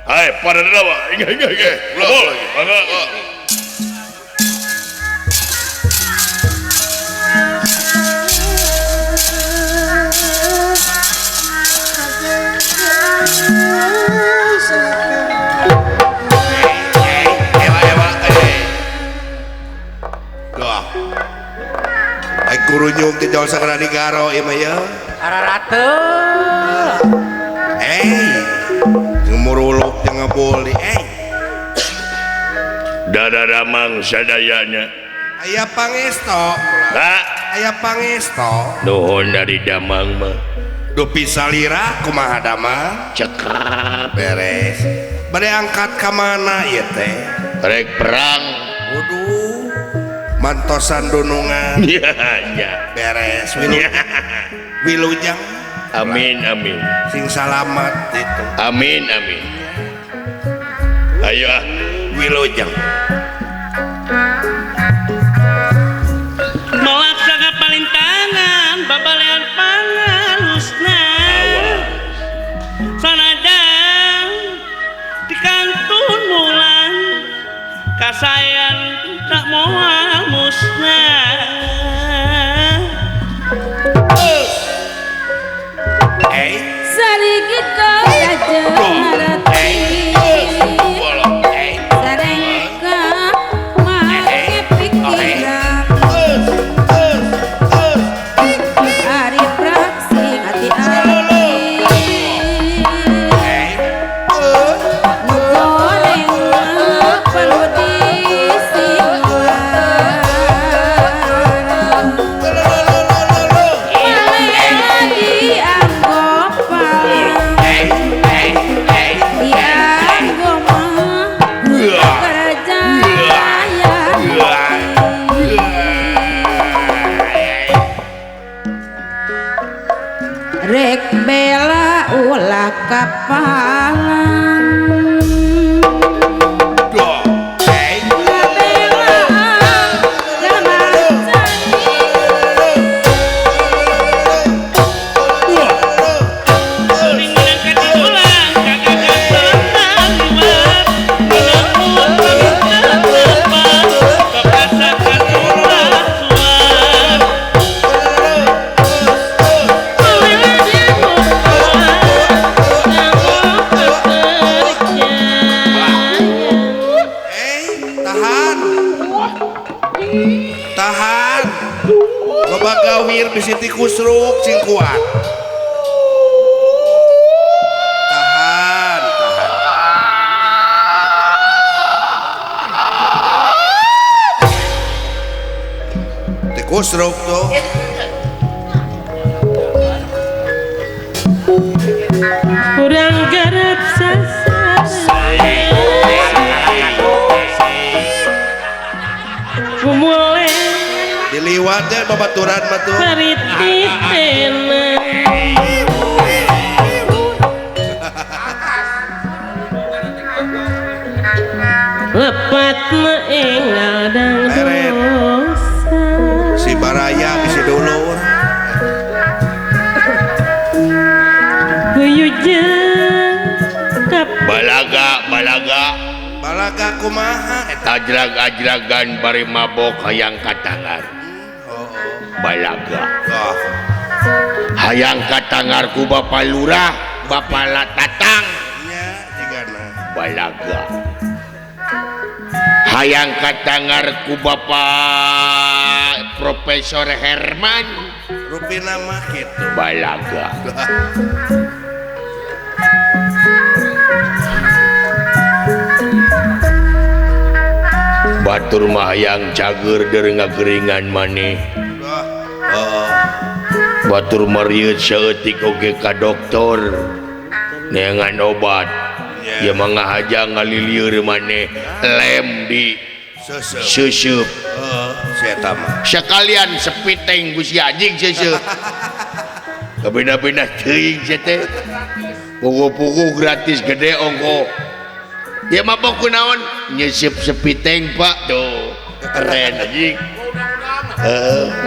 Hai pada dewa Kurunyung teh jauh sagara digaro ieu mah ya. Ararate. Ngumuruluk jeung ngebul di Dada Damang sadayana. Aya pangesto. Ha, aya pangesto. Nuhun dari Damang mah. Dupi salira kumaha Damang? Cekap beres. Bade angkat ka mana ieu teh? Rek perang. Waduh. Mantosan dunungan. Ya, beres wilujeng. Amin amin. Sing salamat itu. Amin amin. Ayo ah wilujeng. Melak saga palintangan babalean pangalusna. Sanajan di kantun mulan kasayan tak moal musnah. Sarigit kau saja sarengka make pikiran ari praksi hati-hati nu goreng perlu disinggung. Rek bela ulah kapalan tahan loba gawir bisi tikusruk sing kuat tahan tahan tikusruk tuh kurang garap sasar mulai diliwat deh babaturan mah tuh lepat meengadang dosa si baraya bisi dulur balaga balaga balaga kumaha eta ajrag-ajragan bari mabok hayang katangar. Balaga hayang katangar ku Bapak Lurah Bapak Latatang balaga hayang katangar ku Bapak Profesor Herman rupina mah kitu balaga. Batur mah hayang cager deur ngageringan maneh. Batur marieut saeutik oge ka doktor neangan obat. Ya mah ngahaja ngalilieur maneh lem di seuseup. Sekalian sepiteng ku si anjing seuseup. Kabina-bina teuing sia teh. Pugu-pugu gratis gede ongko. Ya mabok kunaon nyesep sepiteng pak tuh keren anjing.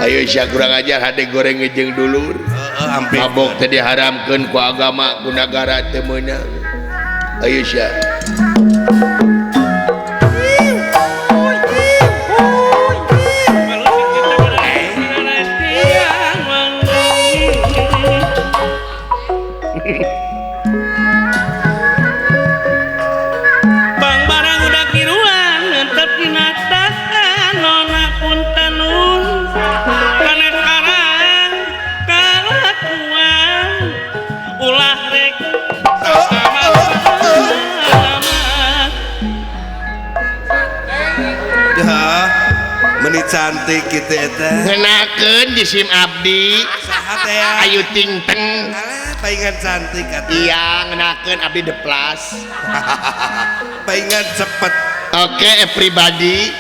Ayo sia kurang ajar hade goreng jeung dulur. Mabok teh diharamkeun ku agama ku nagara teu meunang. Ayo sia. Bang barang udah kiruan tetep dina tahan nona punten kana karang kalakuan ulah rek sama. Ya, meni cantik kitu eta. Ngenakeun jisim abdi. Saha teh ya? Ayu ting teng. Alah, paingan cantik atuh. Iya, ngenakeun abdi the plus. Paingan cepet. Oke, everybody.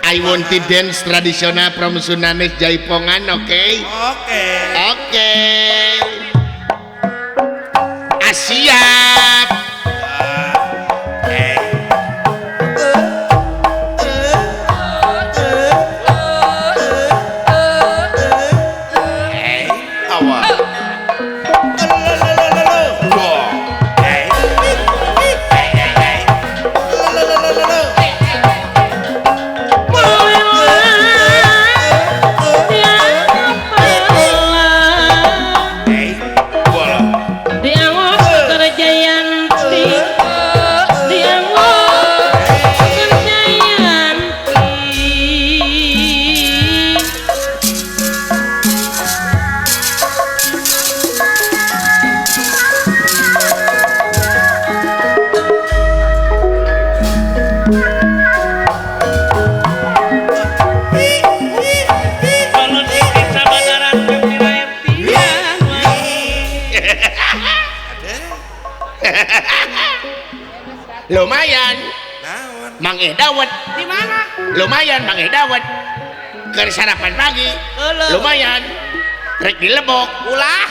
I want to dance tradisional from Sundanes Jaipongan, oke? Oke. Oke. Siap. Awa. Lumayan. Naon? Mang Dawet. Di mana? Lumayan Mang Dawet. Keur sarapan pagi. Euleuh. Lumayan. Rek dilebok. Ulah.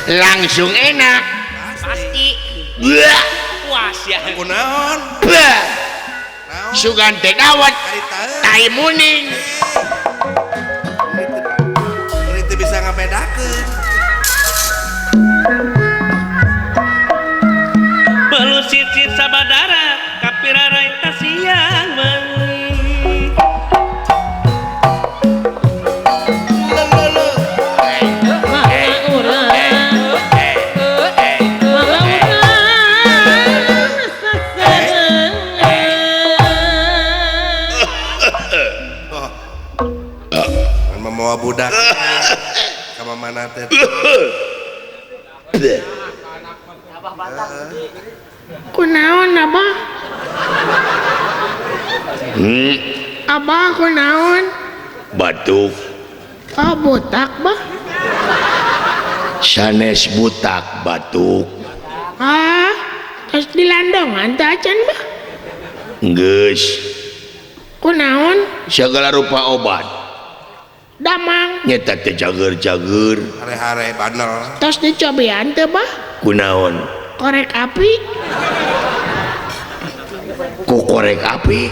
Langsung enak. Pasti. Buah. Puas ya. Kunaon? Buah. Naon? Sugan teh dawet. Karita. Tai muning. Ini teu bisa ngabedakeun. Belu sisir sabadara kapirarai siang wengi. Membawa budak sama mana teh? Kunaon abah? Abah kunaon? Batuk. Oh butak bah? Sanes butak batuk. Ah, terus dilandongan teh acan bah? Geus. Kunaon? Segala rupa obat. Damang. Nyeta teh jager-jager. Hare-hare bandel. Tos dicobian teh bah? Kunaon? Korek api. Ku korek api?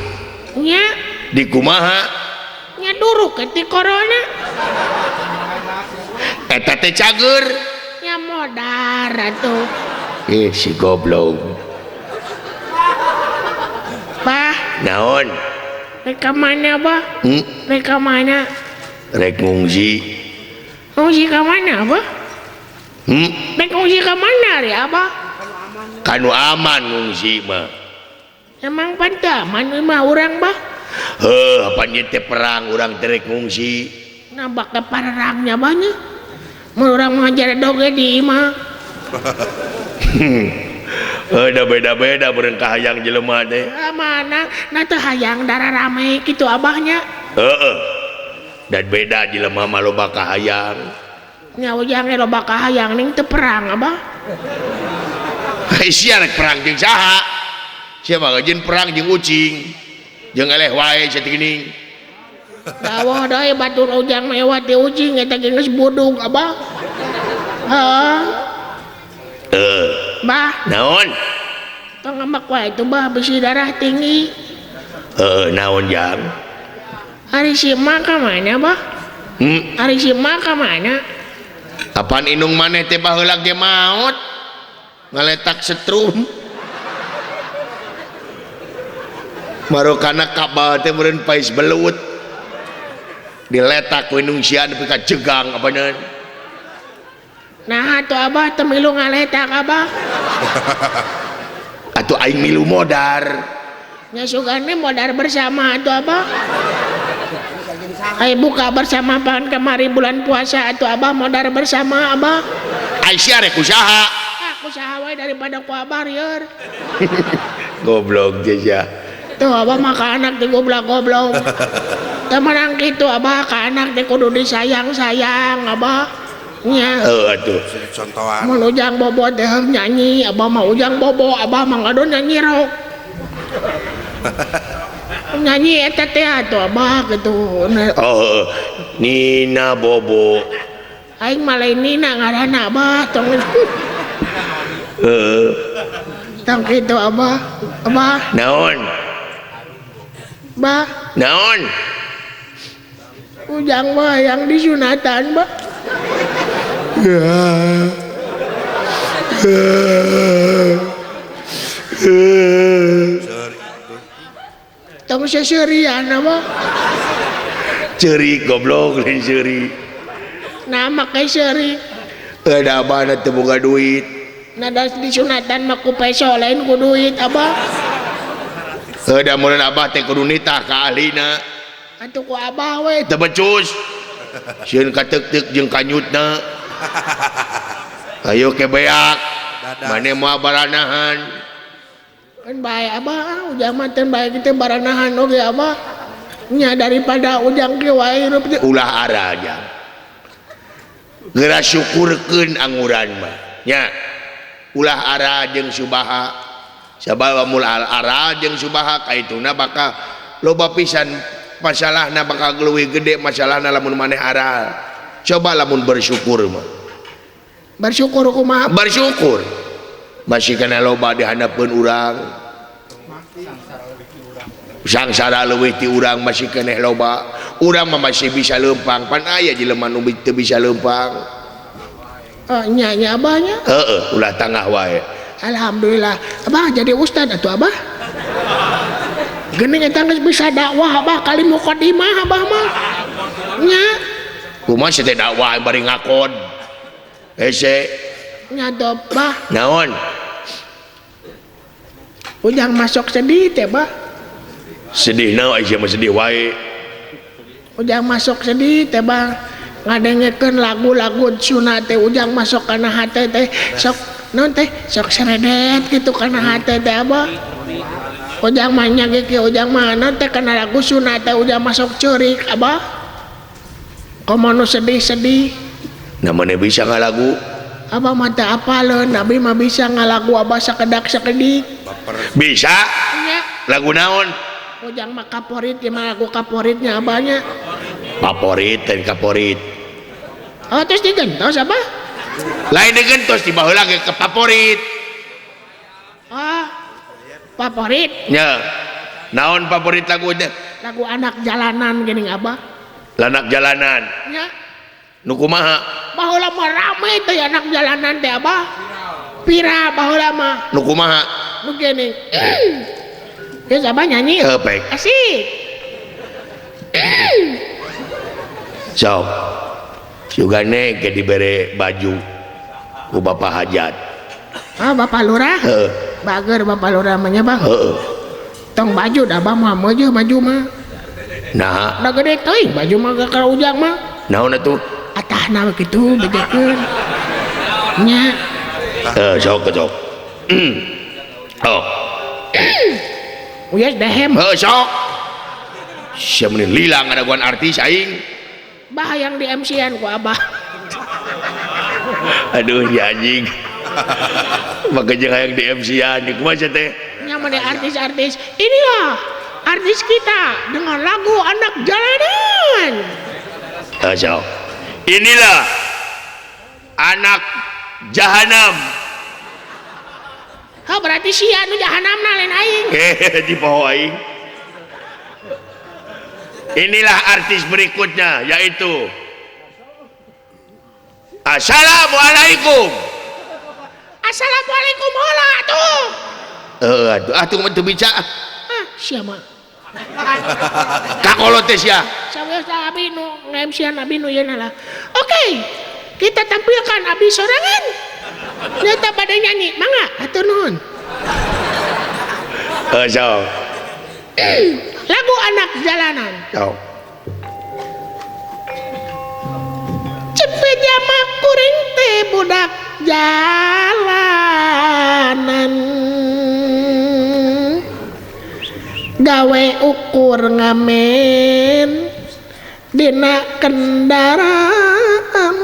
Nya. Di kumaha? Nya duruk ti corona. Eta teh cager. Nya modar atuh. Ih si goblok. Bah. Naon? Rek ka mana bah? Rek ka mana? Rek ngungsi. Ngungsi ka mana bah? Rek ngungsi ka mana ari abah? Kanu aman ngungsi mah. Emang pan teu aman mah urang bah? Heuh, pan ieu teh perang urang teh rek ngungsi. Nambak ke parangnya bah nya. Mun urang mah ngajar doge di imah. Heuh, da beda-beda meureun kahayang jelema teh. Mana na teu hayang darah rame kitu abahnya. Heeh. Dan beda jelema mah loba kahayang. Nya ujang ge loba kahayang ning teu perang abah. Hei sia rek perang jeung saha? Sia mah jeung perang jeung ucing. Jeung eleh wae satigeuning. Dawah deui batur ujang mewah ti ucing eta ge geus budug abah. Heuh. Bah. Naon? Tong ngambek wae tuh bah bisi darah tinggi. Heuh, naon jang? Ari si emak ka mana bah? Hmm? Ari si emak ka mana? Kapan indung maneh teh baheula ge maot ngaletak setrum. Marokana kabal teh meureun pais belut. Diletak ku indung sia nepi ka jegang apaneun. Nah atuh abah teu milu ngaletak abah. Atuh aing milu modar. Nya sugane modar bersama atuh abah. Ayo buka bersama pan kemari bulan puasa atuh abah modar bersama abah. Ai sia rek usaha. Aku usaha wae daripada ku abah rieur. Goblok teh sia. Tuh abah mah ka anak teh goblok-goblok. Teu meunang kitu abah ka anak teh kudu disayang-sayang abah. Nya. Heuh atuh. Contohan. Mun ujang bobo teh nyanyi, abah mah ujang bobo, abah mah ngadon nyanyi rok. Nyanyi eta teh atuh abah kitu. Oh, Nina Bobo. Aing mah lain Nina ngaranna abah tong. Heeh. Tong kitu abah. Abah. Naon? Bah. Naon? Ujang mah yang disunatan, bah. Tong seserian apa? Ceri goblok lain ceri. Nah make ceri. Ada abah teu boga duit. Nah da disunatan mah ku peso lain ku duit abah. Ada mun abah teh kudu nitah ka ahlina. Atuh ku abah we. Teu becus. Sieun kateuk-teuk jeung kanyutna. Ayo ke beak. Mane moal baranahan. Kan bae abah, ujang mah teu bae kitu baranahan oge abah. Nya daripada ujang kieu wae hirup teh ulah ara jang. Geura syukurkeun anguran mah. Nya. Ulah ara jeung subaha. Sabab mul ara jeung subaha kaituna bakal loba pisan masalahna bakal leuwih gede masalahna lamun maneh aral. Coba lamun bersyukur mah. Bersyukur kumaha? Bersyukur. Masih kana loba dihandapeun urang. Sangsara leuwih ti urang masih keneh loba. Urang mah masih bisa leumpang, pan aya jelema nu teu bisa leumpang. Oh, nya nya abah nya. Heeh, ulah tangah wae. Alhamdulillah. Abah jadi ustad atuh abah. Geuning eta geus bisa dakwah abah kali mukadimah abah mah. Nya. Kumaha sia teh dakwah bari ngakon. Hese. Nya bah. Naon? Ujang masuk sedih teh bah. Sedih naon sia mah sedih wae. Ujang masuk sedih teh bah. Ngadengekeun lagu-lagu sunat teh ujang masuk kana hate teh sok naon teh sok seredet kitu kana hate teh abah. Ujang mah nya ge ujang mah naon teh kana lagu sunat teh ujang masuk ceurik abah. Komo nu sedih-sedih. Nah mana bisa ngalagu? Abah mah teu apaleun, abi mah bisa ngalagu abah sakedak sakedik. Bisa? Nya. Lagu naon? Ujang mah kaporit, ya mah lagu kaporitnya abahnya. Favorit dan kaporit. Oh, terus digentos abah? Lain digentos di baheula ge ke favorit. Oh, favorit? Nya. Naon favorit lagu teh? Lagu anak jalanan geuning abah. Anak jalanan. Nya. Nu kumaha? Baheula mah rame teh anak jalanan teh abah. Pira baheula mah. Nu kumaha? Nu geuning. Geus abah nyanyi. Heuh, baik. Asik. Sok. Sugane ge dibere baju ku Bapak Hajat. Ah, Bapak Lurah? Heeh. Bager Bapak Lurah mah nya, Bang. Heeh. Tong baju da abah mah meujeuh baju mah. Nah, da gede teuing baju mah ka ujang mah. Naon atuh? Atahna kitu bejekeun. Nya. Heuh, sok sok. Oh. Uyas dehem. Heuh, sok. Sia meuni lila ngadaguan artis aing. Bah yang di MC-an ku abah. Aduh ya anjing. Maka jeung hayang di MC-an kumaha sia teh? Nya mah artis-artis. Inilah artis kita dengan lagu Anak Jalanan. Sok. Inilah anak jahanam. Ha berarti sia nu jahanamna lain aing. Di bawah aing. Inilah artis berikutnya yaitu Assalamualaikum. Assalamualaikum heula atuh. Heeh atuh atuh mah teu bisa. Ah, sia mah. Kakolot teh sia. Sawios abi nu nge-MC-an abi nu yeuna lah. Oke, kita tampilkan abi sorangan. Nyata pada nyanyi, mangga hatur nuhun. Heuh sok. Lagu anak jalanan. Sok. Cepe jama kuring teh budak jalanan. Gawe ukur ngamen dina kendaraan.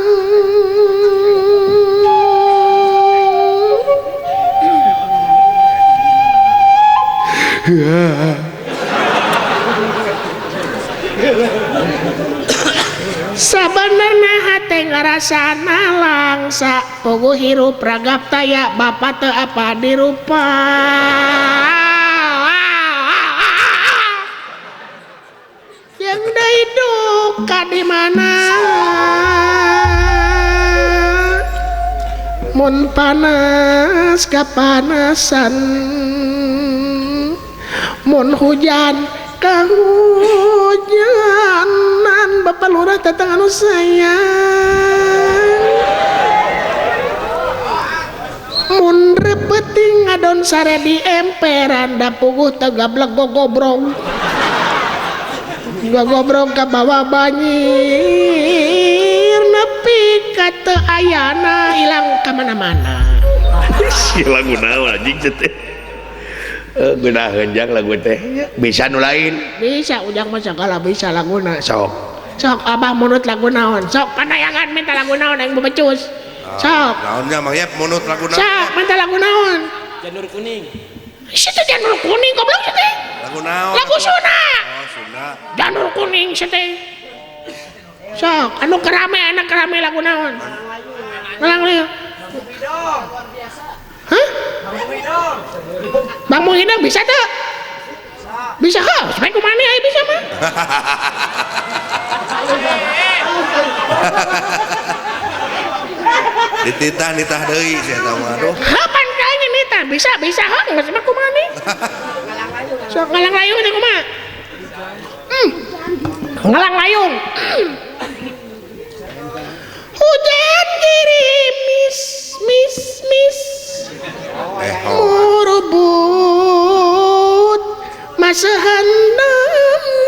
Sabenerna hate ngarasa nalangsa puguh hirup ragap taya bapa teu apa dirupa. Yang deui duka di mana mun panas kapanasan mun hujan kahujanan Bapak Lurah datang anu sayang mun repeting ngadon sare di emperan da puguh teu gablek gogobrong gogobrong ka bawa banjir nepi ka teu ayana ilang ka mana-mana. Si lagu naon anjing teh. Gunaheun jang lagu teh bisa nu lain bisa ujang mah sagala bisa laguna sok sok abah munut lagu naon sok panayangan minta lagu naon aing bebecus sok naonnya Mang Yep munut lagu naon sok minta lagu naon janur kuning situ janur kuning goblok situ lagu naon lagu Sunda oh Sunda janur kuning situ sok anu kerame anak kerame lagu naon ngalang layung. Hah? Bang Muhidong bisa tuh? Bisa kok, supaya kumane aja bisa mah. Dititah nitah deui sia eta mah aduh. Kapan kayaknya nitah? Bisa, bisa heuh, geus mah kumane. Sok ngalang layung teh kumaha? Ngalang layung. Hujan gerimis mis mis. Murubut masahan namis.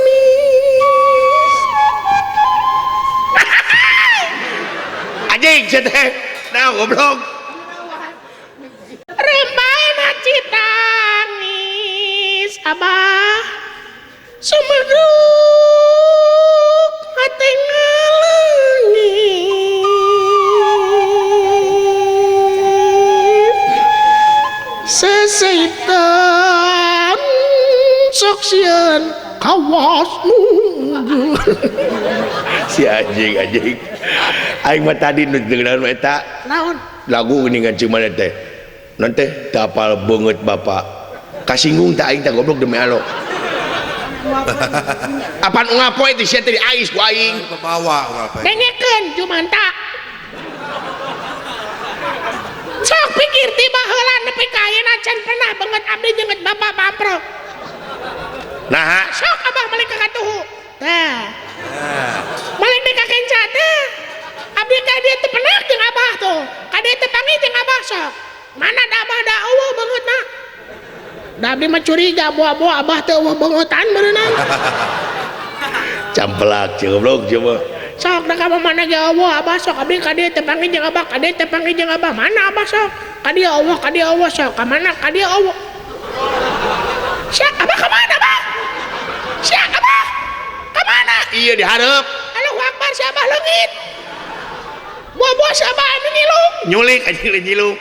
Anjing teh nah goblok. Rembaina citangis abah sumeduk hate ngalengis. Seseitan sok sieun kawas nunggu. Si anjing anjing aing mah tadi nu dengeran eta naon lagu geuningan ceu mana teh non teh teu apal beungeut bapak kasinggung teh aing teh goblok demi Allah. Apaan unggal poe teh sia teh diais ku aing bawa unggal poe dengekeun jumanta. Sok pikir tiba heula nepi ka ayeuna can pernah beungeut abdi jeung bapak pamprok. Naha sok abah malik ka katuhu. Tah. Malik deui ka kenca teh. Abdi ka dieu teu pernah jeung abah tuh. Ka dieu teu panggih jeung abah sok. Mana da abah da eueuh beungeutna. Da abdi mah curiga boa-boa abah teh eueuh beungeutan beunang. Campelak jeung goblok jeung. Sok da ka mana ge eueuh abah sok abdi ka dieu teu panggih jeung abah, ka dieu teu panggih jeung abah. Mana abah sok? Ka dieu eueuh, ka dieu eueuh sok. Ka mana ka dieu eueuh. Sia abah ka mana abah? Sia abah? Ka mana? Iya dihareup. Allahu Akbar si abah leungit. Buah-buah si abah anu nyilung. Nyulik anjing nyilung.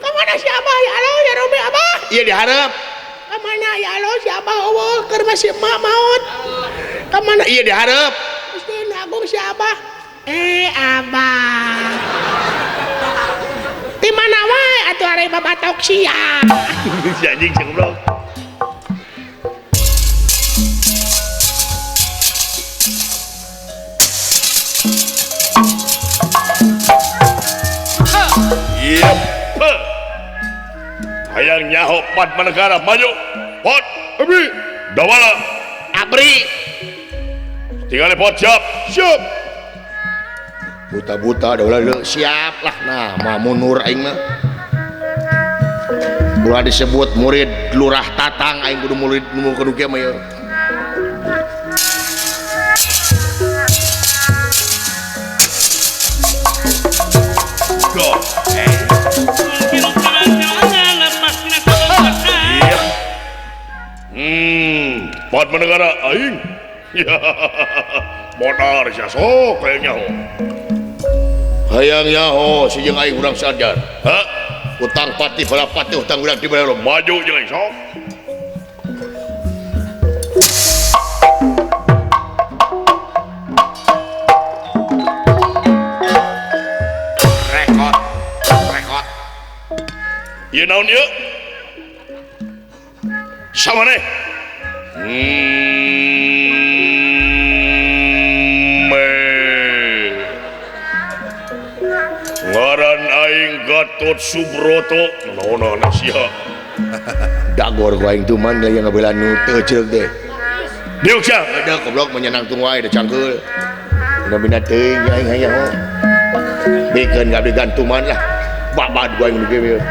Ka mana si abah ya Allah ya Rabbi abah? Iya dihareup. Ka mana ya Allah si abah eueuh keur masih emak maot. Ka mana? Iya dihareup. Gusti nu agung si abah. Abah. Di mana wae atuh ari babatok sia. Si anjing si goblok. Siap. Hayang nyaho Padmanegara maju. Pot abri. Dawala abri. Tinggal pot siap. Siap. Buta-buta dawala siap lah nah mah mundur aing mah. Ulah disebut murid Lurah Tatang aing kudu murid nu kudu kieu mah ieu. Padmanegara aing. Modar sia sok hayang nyaho. Hayang nyaho si jeung aing urang sadar. Ha? Utang pati balapati utang urang dibayar maju jeung aing sok. Rekot. Rekot. Ieu naon ieu? Samaneh? Ngaran aing Gatot Subroto naon-naon sia. Dagor ku aing tuman lagi ngabelan nu teu ceuk teh. Diuk sia, da goblok menyenang tung wae da cangkeul. Bina-bina teuing aing hayang ho. Bikeun gabe gantuman lah. Babad ku aing nu kieu.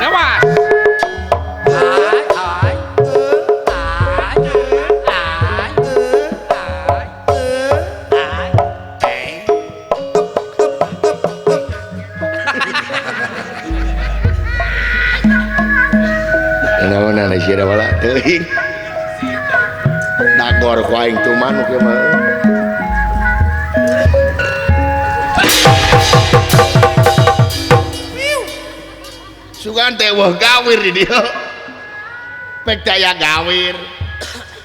Awas. Dagor ku aing tuman kieu mah. Sugan teh weuh gawir di dieu. Pek teh aya gawir.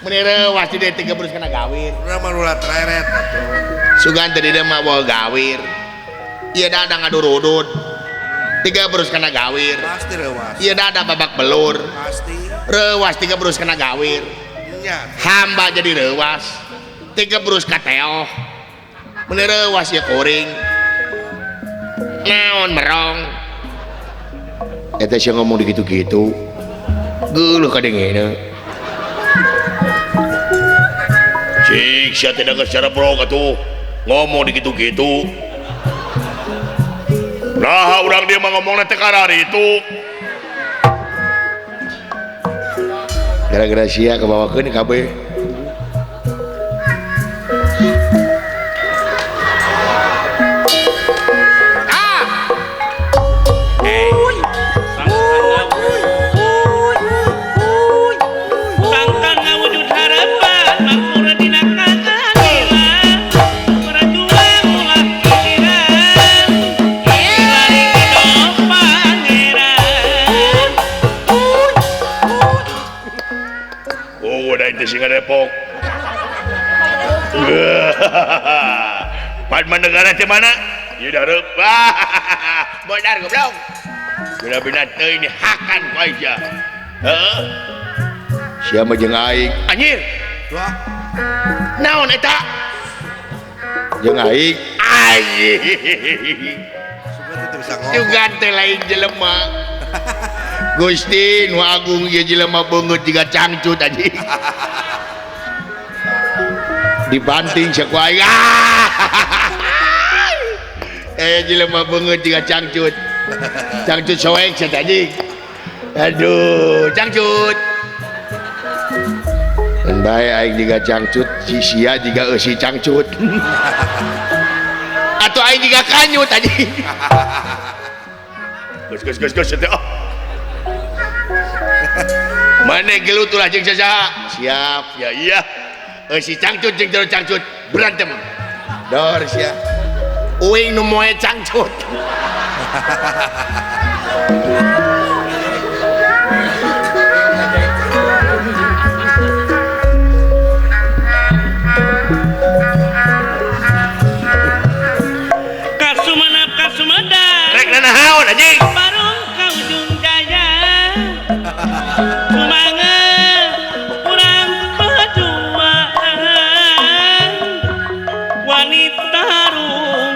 Meuni reuwas di dieu tiga berus kana gawir. Urang mah ulah treret atuh. Sugan teh di dieu mah weuh gawir. Ieu dada ngadurudud. Tiga berus kana gawir. Pasti reuwas. Ieu dada babak belur. Pasti. Reuwas tiga berus kana gawir. Nya. Hamba jadi reuwas. Tiga berus ka teoh. Meuni reuwas ieu kuring. Naon merong. Eta sia ngomong di gitu-gitu. Geuleuh kadengena. Cik sia teh dengar secara brok atuh. Ngomong di gitu-gitu. Nah, urang dia mah ngomongna teh kararitu. Gara-gara sia kabawakeun kabeh. Ah. Sangkan ngawujud harapan makmur dina kaadilan. Berjuang ulah kiliran. Lari hidup pangeran. Oh, udah itu singa Depok. Padmanegara teh mana? Ieu dareup. Bodar goblok. Bina-bina teuing dihakan ku aing sia. Heeh. Sia mah jeung aing. Anjir. Wah. Naon eta? Jeung aing. Anjir. Sugan teu bisa ngomong. Sugan teh lain jelema. Gusti nu agung ieu jelema beungeut jiga cangcut anjing. Dibanting sia ku aing. Jelema beungeut jiga cangcut. Cangcut soek sia teh anjing. Aduh, cangcut. Keun bae aing jiga cangcut, si sia jiga eusi cangcut. Atuh aing jiga kanyut anjing. Geus geus geus geus teh. Mana gelut ulah jeung sasaha? Siap, ya iya. Si cangcut jeung jero cangcut berantem. Dor sia. Uing nu moe cangcut. Kasumenep Kasumedang. Rek nanaon anjing? Barung ka ujung jaya. Sumanga urang berjuang. Wanita rung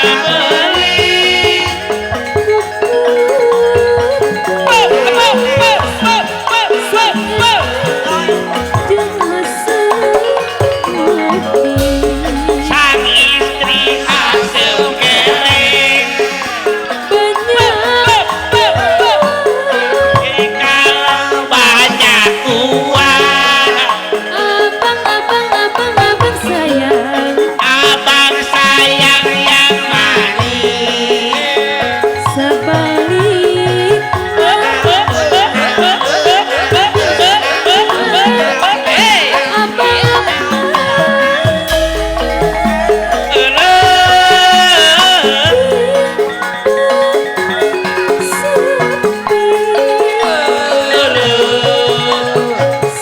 Kabeli sang istri asem kereng kalau banyak uang. Abang, abang, abang, abang sayang. Abang sayang yang manis. Sebaliknya abang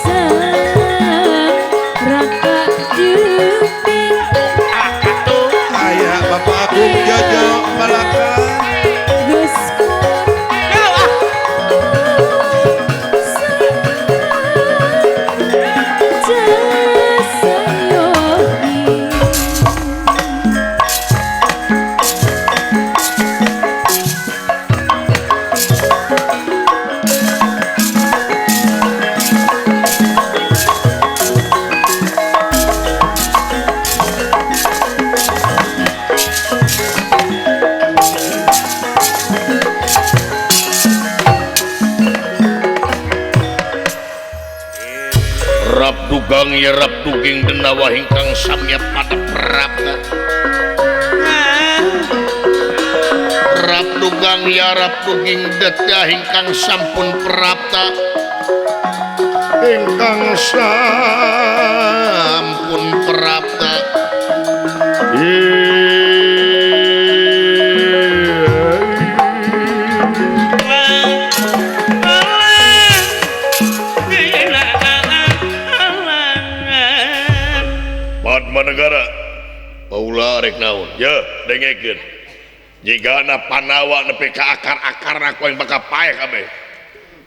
sang raka jepit Aya Bapak Agung Jojo Malaka. Geus jasa yogi. Rap dugang ya rap duging denawa ingkang samya pada prapta. Rap dugang ya rap duging dedah ingkang sampun prapta. Ingkang sampun prapta. Padma Negara Paula rek naon ye dengekeun jigana Pandawa nepi ka akar-akarna ku aing bakal paeh kabeh.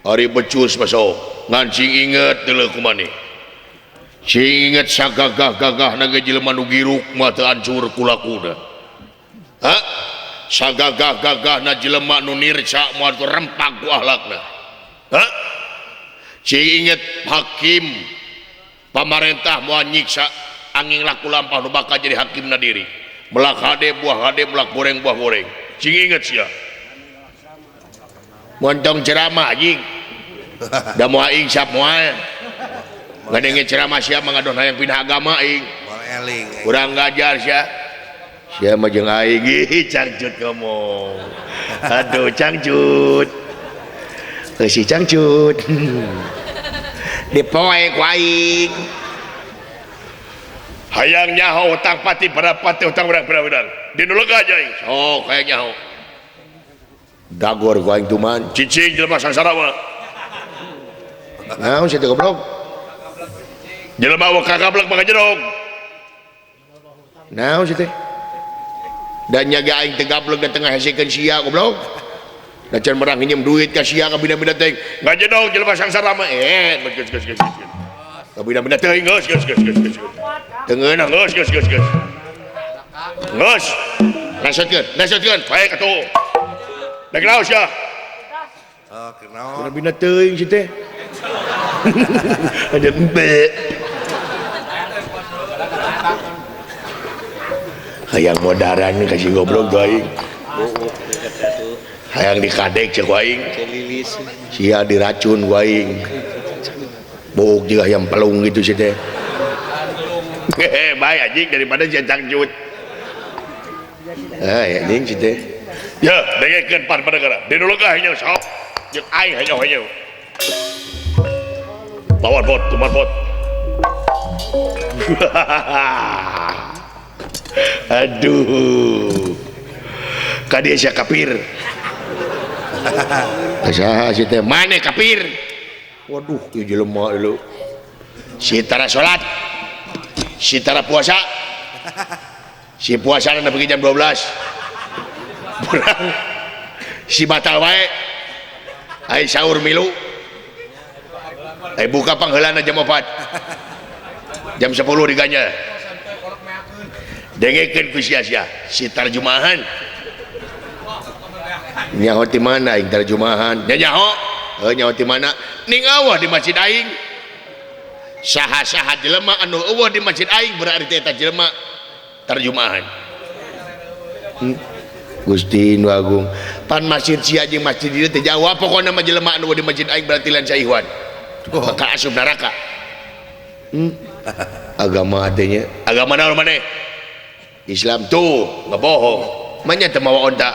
Ari becus baso ngan sing inget deuleu kumaneh sing inget sagagah-gagahna ge jelema nu giruk mah teu hancur kulakuna. Ha sagagah-gagahna jelema nu nirca moal teu rempag ku ahlakna. Ha sing inget hakim pamarentah moal nyiksa angin laku lampah nu bakal jadi hakimna diri melak hade buah hade melak goreng buah goreng sing inget sia montong ceramah anjing da moal aing sap moal ngadenge ceramah sia mah ngadon hayang pindah agama aing Moal eling. Kurang ngajar sia sia mah jeung aing ih cangcut ngomong aduh cangcut si cangcut dipoe ku aing hayang nyaho utang pati pada pati utang berang berang berang di nu lega aja aing sok hayang nyaho dagor ku aing tuman cicing jelema sangsara mah naon sia teh goblok jelema wa kagablek mah ngajedog naon sia teh dan nyaga aing teh gablek da tengah hesekeun sia goblok da can merang nginjem duit ka sia ka bina-bina teh ngajedog jelema sangsara mah geus geus geus geus ka bina-bina teh geus geus geus geus geus teu ngeunah geus geus geus geus geus resotkeun resotkeun bae atuh da naon sia. Oh, kenaon. Bina teuing si teh. Ada embe. Hayang modaran kasih goblok tuh aing. Hayang dikadek cek aing. Sia diracun ku aing. Buk juga hayang pelung gitu si teh. Hehe, bae anjing daripada sia cangcut. Ah, anjing si teh. Ya, dengekeun pan panegara. Di nu lega nya sok. Jeung aing hayo-hayo. Lawan bot, tuman bot. Aduh. Ka dieu sia kafir. Saha si teh? Mane kafir? Waduh, ieu jelema ieu. Si tara salat. Si tara puasa. Si puasa nepi jam 12. Burang. Si batal wae. Ai sahur milu. Ai buka pangheulana jam 4. Jam 10 diganya. Dengekeun ku sia-sia si tarjumahan. Nyaho ti mana aing tarjumahan? Nya nyaho. Heuh nyaho ti mana? Ning eueuh di masjid aing. Saha-saha jelema anu eueuh di masjid aing berarti eta jelema tarjumahan. Gusti nu agung. Pan masjid sia jeung masjid dieu teh jauh pokona mah jelema anu di masjid aing berarti lain saiwan. Bakal asup neraka. Agama teh nya. Agama naon maneh? Islam tuh ngebohong. Manya teu mawa onta.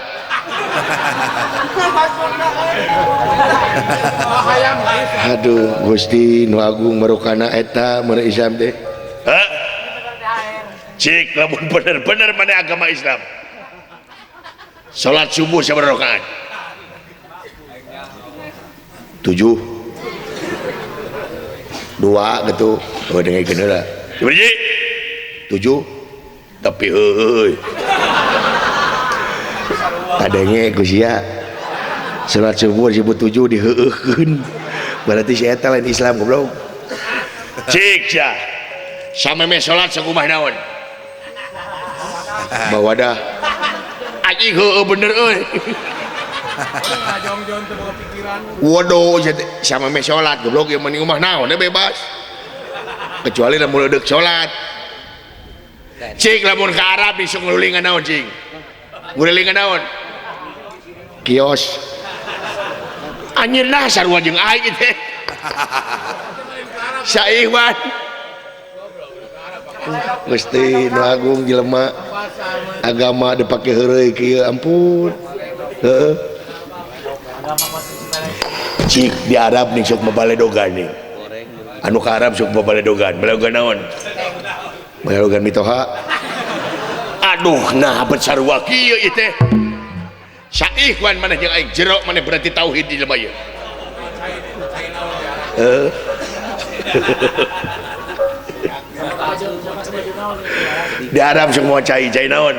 Aduh Gusti nu agung marukana eta mun Islam teh. Hah? Cik lamun bener-bener maneh agama Islam. Salat subuh sabaraha rakaat? 7. 2 gitu. Oh dengekeun heula. Sabaraha? 7. Tapi heueuy. Kadenge ku sia. Salat subuh 1007 diheueuhkeun. Berarti si eta lain Islam goblok. Cik sia. Sameme salat sakumaha naon? Bawadah. Anjing heueuh bener euy. Waduh sameme salat goblok ieu mah imah naon bebas. Kecuali lamun deuk salat. Cik lamun ka Arab disuk ngulingan naon cing? Ngulingan naon? Kios. Anjir nah sarua jeung aing teh. Saiwan. Gusti nu agung jelema agama dipake heureuy kieu ampun. Heeh. Cik di Arab nih sok mabaledogan nih. Anu ka Arab sok mabaledogan. Baledogan naon? Baledogan mitoha. Aduh nah bet sarua kieu ieu teh. Saihwan maneh jeung aing jero maneh berarti tauhid di jelema ieu. Heeh. Di Arab semua cai cai naon?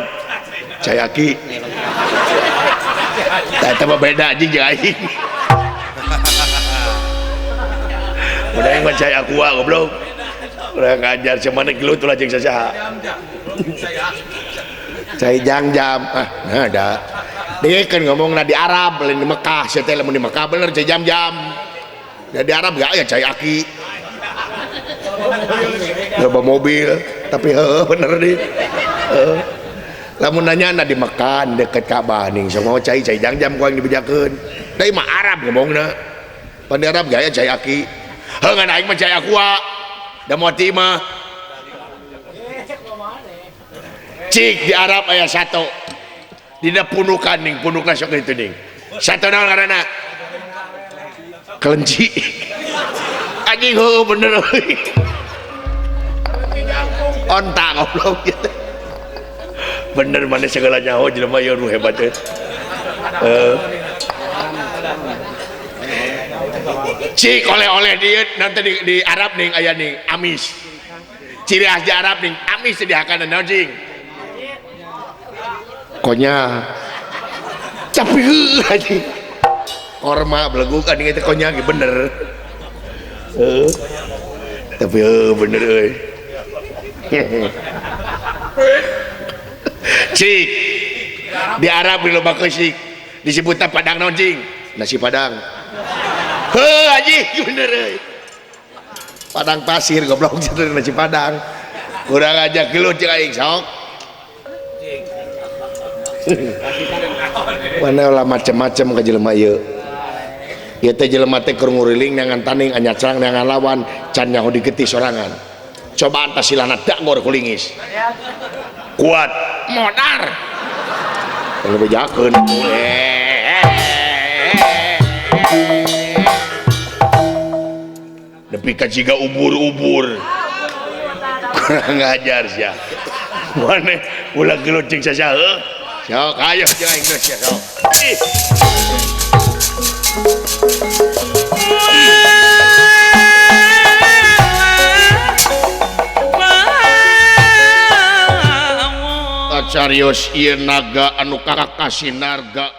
Cai aki. Eta mah beda anjing jeung aing. Udah aing mah cai aqua goblok. Urang ngajar cenah gelut ulah jeung sasaha. Cai jangjam. Ah, nah da. Dia kan ngomongna di Arab lain di Mekah, sia teh lamun di Mekah bener cai jam-jam. Da di Arab gak aya cai aki. Loba mobil, tapi heueuh bener di. Heeh. Lamun nanya na di Mekah deket Ka'bah ning semua cai cai jangjam ku aing dibejakeun. Da ieu mah Arab ngomongna. Pan di Arab gak aya cai aki. Heuh ngan aing mah cai aqua. Da moal ti imah. Cik di Arab aya sato. Dina punukan ning punukna sok kitu ning. Sato naon ngaranna? Kelenci. Anjing heueuh bener euy. Onta goblok gitu. Bener mana segala nyaho jelema ieu nu hebat euy. Cik oleh-oleh dieu nanti di Arab ning aya ning amis. Ciri khas di Arab ning amis teh dihakanan naon cing? Konya. Tapi heueuh anjing. Korma beleguk anjing teh konya ge bener. Heeh. Tapi heueuh bener euy. Cik di Arab di loba keusik disebutna padang naon cing? Nasi padang. Heuh anjing bener euy. Padang pasir goblok cenah nasi padang. Kurang aja gelut jeung aing sok. Mana lah macem-macem ka jelema ieu. Ieu teh jelema teh keur nguriling neangan tanding anyacrang neangan lawan can nyaho digetih sorangan. Cobaan tas silana dangor kulingis. Kuat modar. Kalau bejakeun nepi ka jiga ubur-ubur. Kurang ngajar sia. Maneh ulah gelut jeung sasaha heuh. Sok ayo jeung aing geus sia sok. Carios ieu naga anu kakasinarga